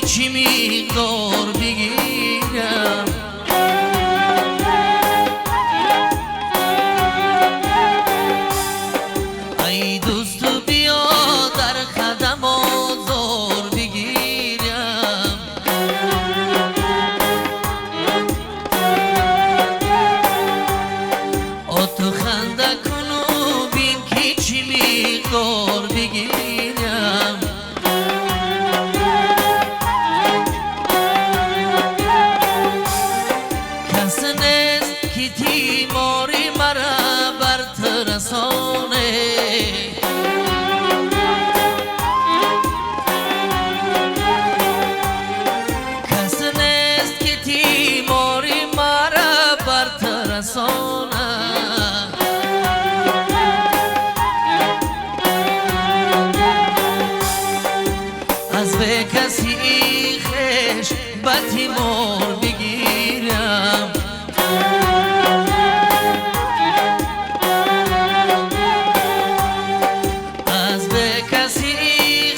чӣ миқдор бигирам. Ай дӯст, биё дар қадам озор бигирам. О ту ханда куну бин ки чӣ миқдор бигирам. Кас нест ки тимори мара бар ту расоне. Кас нест ки тимори мара бар ту расона. Аз бекаси хеш ба тимор бигирам. Аз бекаси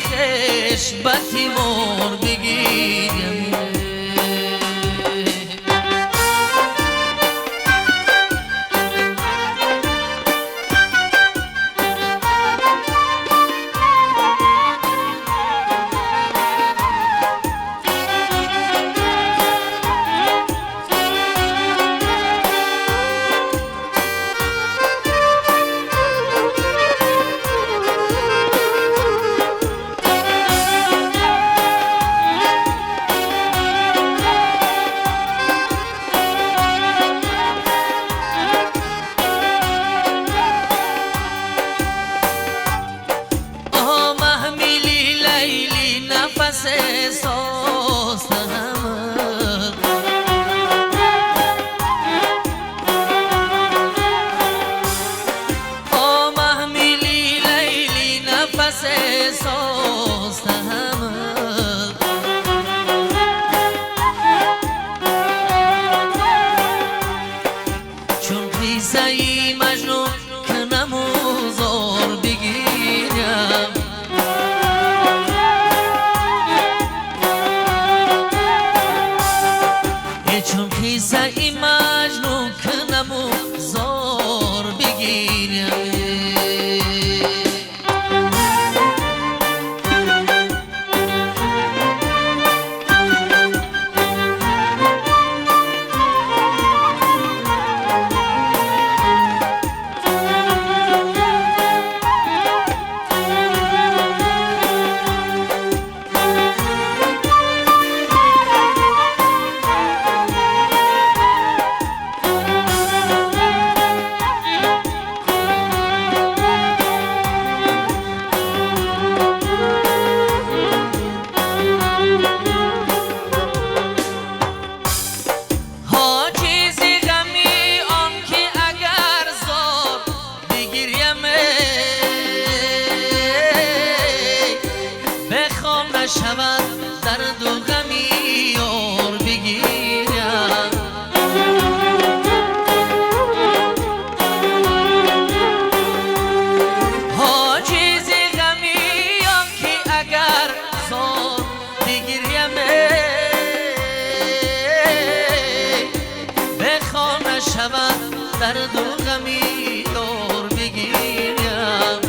хеш ба тимор бигирам. Чун қиссаи Маҷнун кунаму зор бигирам. Чун қиссаи Маҷнун кунаму зор бигирам. Шавад дарду ғами ёр бигирам. Ҳоҷизи ғами он ки агар зор бигирям, бехона шавад дарду ғами ёр бигирам.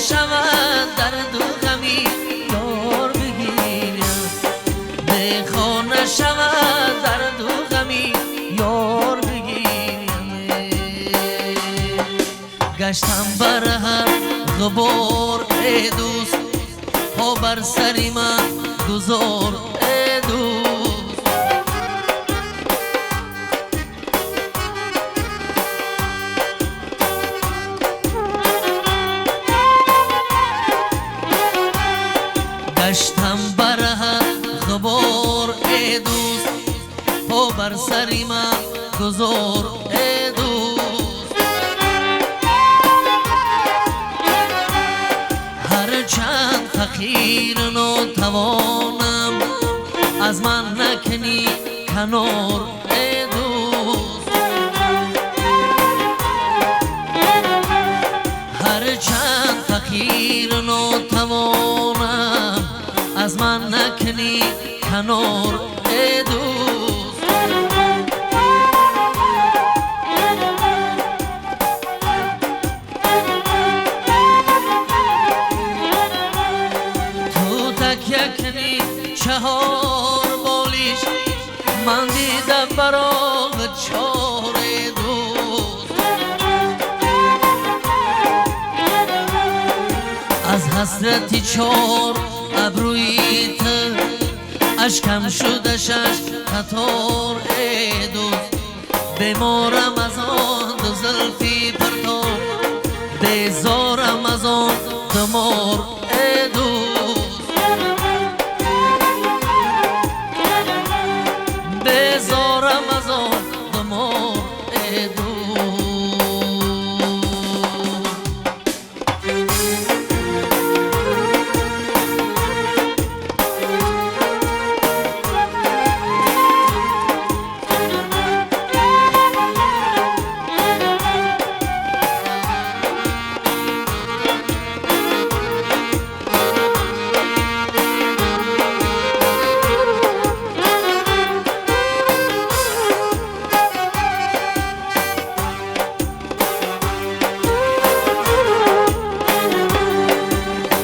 Шавад дарду ғами ёр бигирам. Бехона шавад дарду ғами ёр бигирам. Гаштам бар ҳар ғубор, эй дӯст, по бар сари ман гузор, эй дӯст. Гаштам бар ҳар ғубор, эй дӯст, по бар сари ман гузор, эй дӯст. Ҳарчанд фақир нотавонам, аз ман накунӣ канор, эй дӯст. ман накунӣ канор эй дӯст. Ту такя кунӣ чаҳор болиш, ман дида бароғ чор эй дӯст. Аз ҳасрати чор абрӯи ту ашкам шуда шаш қатор эй дӯст. Беморам аз он ду зулфи партоб, безорам аз он ду мор эй дӯст. Безорам аз он ду мор эй дӯст.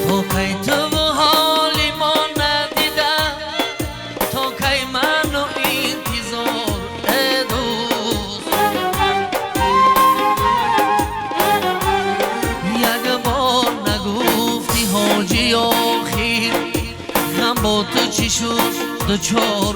То кай туву ҳоли мо надида, то кай ману интизор эй дӯст. Як бор нагуфтӣ ҳоҷи охир, ғам бо ту чӣ шуд дучор